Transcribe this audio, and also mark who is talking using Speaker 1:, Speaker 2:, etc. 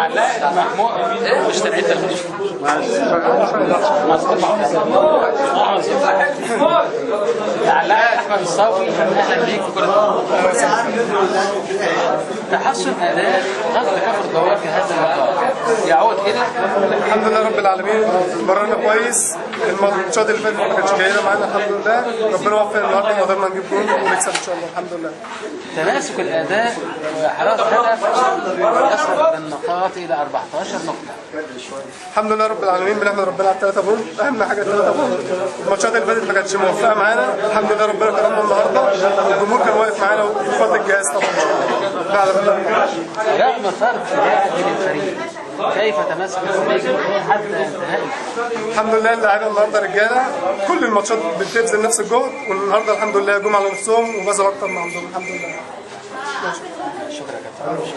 Speaker 1: معلقه محمود مش تنعيد. معلقه احمد الصاوي، اهلا بيك في كره. تحسن اداء غزل كفر الدوار في هذا اللقاء يعود الى
Speaker 2: الحمد لله رب العالمين. مرنا كويس، الماتشات اللي فاتت ما كانتش جيدة معانا، الحمد لله ربنا وفق النهارده وقدرنا نجيب جول ونكسب ان شاء الله، الحمد لله.
Speaker 1: تماسك الاداء واحراز هدف يصل بالنقاط الى 14 نقطة.
Speaker 2: الحمد لله رب العالمين، بنحمد ربنا على الثلاثة point، اهم حاجة الثلاثة point. الماتشات اللي فاتت ما كانتش موفقة معانا، الحمد لله ربنا كرمنا النهارده والجمهور كان واقف معانا وبفضل الجهاز طبعا.
Speaker 1: رغم فرق لاعب من الفريق، كيف تماسك الفريق حتى انتهاء؟
Speaker 2: الحمد لله اللعيبة النهارده رجاله، كل الماتشات بتبذل نفس الجهد، والنهارده الحمد لله جم على نفسهم وبذلوا اكتر ما عندهم، الحمد لله.
Speaker 1: شكرا يا كابتن.